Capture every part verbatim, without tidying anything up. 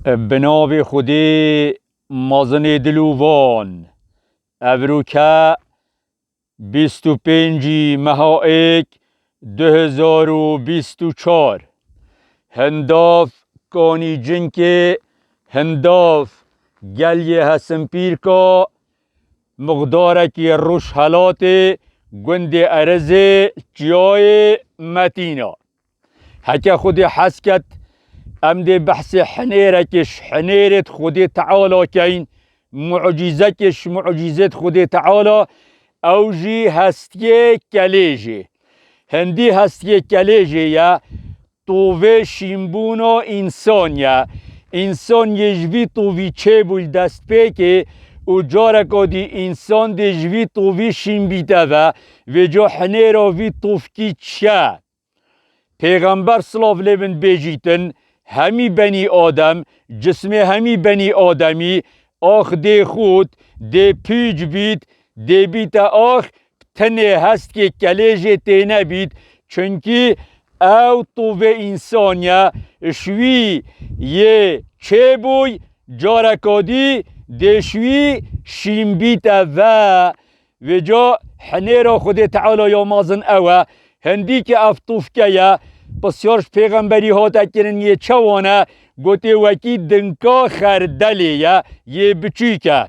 Bi navê Xwedê mezinê dilovan. Evroke bîst û pêncî meha êk du hezar û bîst û çar. Hindav kanî cinkê, hindav gel yê Hesimpîrka, muxdarekî Rojhelatê, gundê Erizê, çiyayê Metîna. Heke Xwedê hez ket, em dê behsê hinêrekê ji hinêrêt Xwedê Teala keyn, mucîzekê ji mucîzêt Xwedê Teala, ew jî hestiyê kelêjê. Hindî hestiyê kelêjê ye, tovê şînbûna însan ye. Însan yê ji vî tovî çêbû li destpêkê û careka dî însan dê ji vî tovî şîn bîte ve, vêca hinêra vî tovkî çi ye? Pêxember silav lê bin bêjîtin, hemî benî Adem, cismê hemî benî Ademî, ax dê xût, dê pîc bît, dê bîte ax, tenê hestkê kelêjê têne bît, çunkî ew tovê însan ye, ji wî yê çêbûy, careka dî dê ji wî şîn bîte ve. Vêca hinêra Xwedê Teala ya mezin ew e. Hindî ki ev tovke ye, pisyar ji pêxemberî hate kirin yê çawan e, gotê wekî dinka xerdelê ye, yê biçûk e.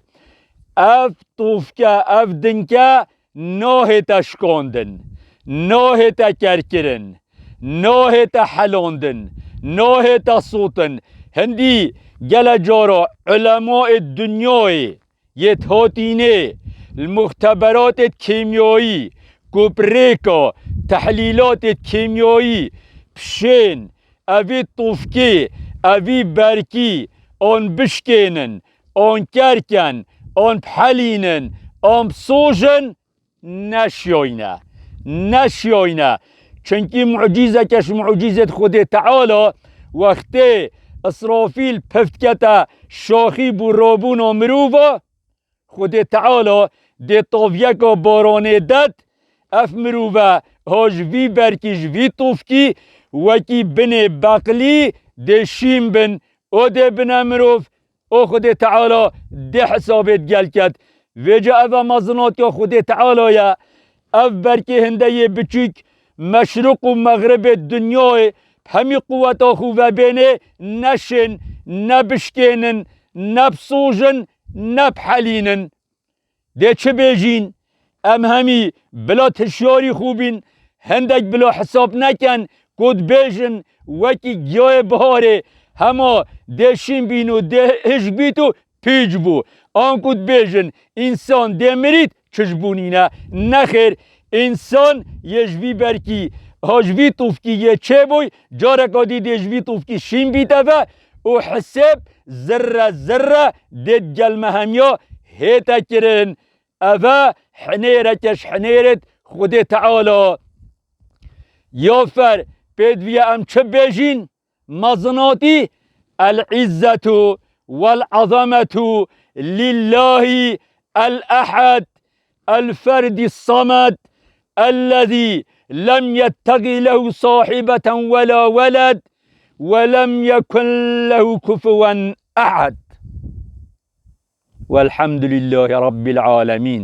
Ev tovke, ev dinke nahête şikandin, nahête kerkirin, nahête helandin, nahête sotin. Hindî gele cara ulemaê dinyayê yê hatînê, li muxteberatê kîmyayî, ku bi rêka tehlîlatê kîmyayî pişên evî tovkê, evî berkî, an bişkênin, an kerken, an bihelînin, an bisojin, neşiyayne. Neşiyayne. Çunkî mucîzeke ji mucîzêt Xwedê Teala, wextê Îsrafîl piv dikete şaxî bû rabûna mirova, Xwedê Teala dê taviyeka baranê det, ev mirove ha ji vî berkî, ji vî tovkî, wekî binê beqlî dê şîn bin û dê bine mirov, û Xwedê Teala dê hesabê digel ket. Vêca ev e mezinatiya Xwedê Teala ye. Ev berkê hinde yê biçûk, meşriq û mexribê dinyayê, hemî quweta xwe vebênê, neşên, nebişkênin, nebisojin, nebhelînin. Dê çi bêjîn? Em hemî bila hişyarî xwe bîn, hindek bila hesab neken, ku dibêjin wekî giyayê biharê hema dê şîn bîn û dê hişk bît û pîç bû. An ku dibêjin însan dê mirît, çi ji bûnî ne? Nexêr, însan yê ji vî berkî, ha ji vî tovkî yê çêbûy, careka dî dê ji vî tovkî şîn bîte ve û hisêb zirre zirre dê digel me hemiya hête kirin. Ev e hinêreke ji hinêrêt Xwedê Teala. Ya fer pêdiviye em çi bêjîn? Mezinatî, العزة والعظمة لله الأحد الفرد الصمد الذي لم يتخذ له صاحبة ولا ولد ولم يكن له كفوا أحد. والحمد لله رب العالمين.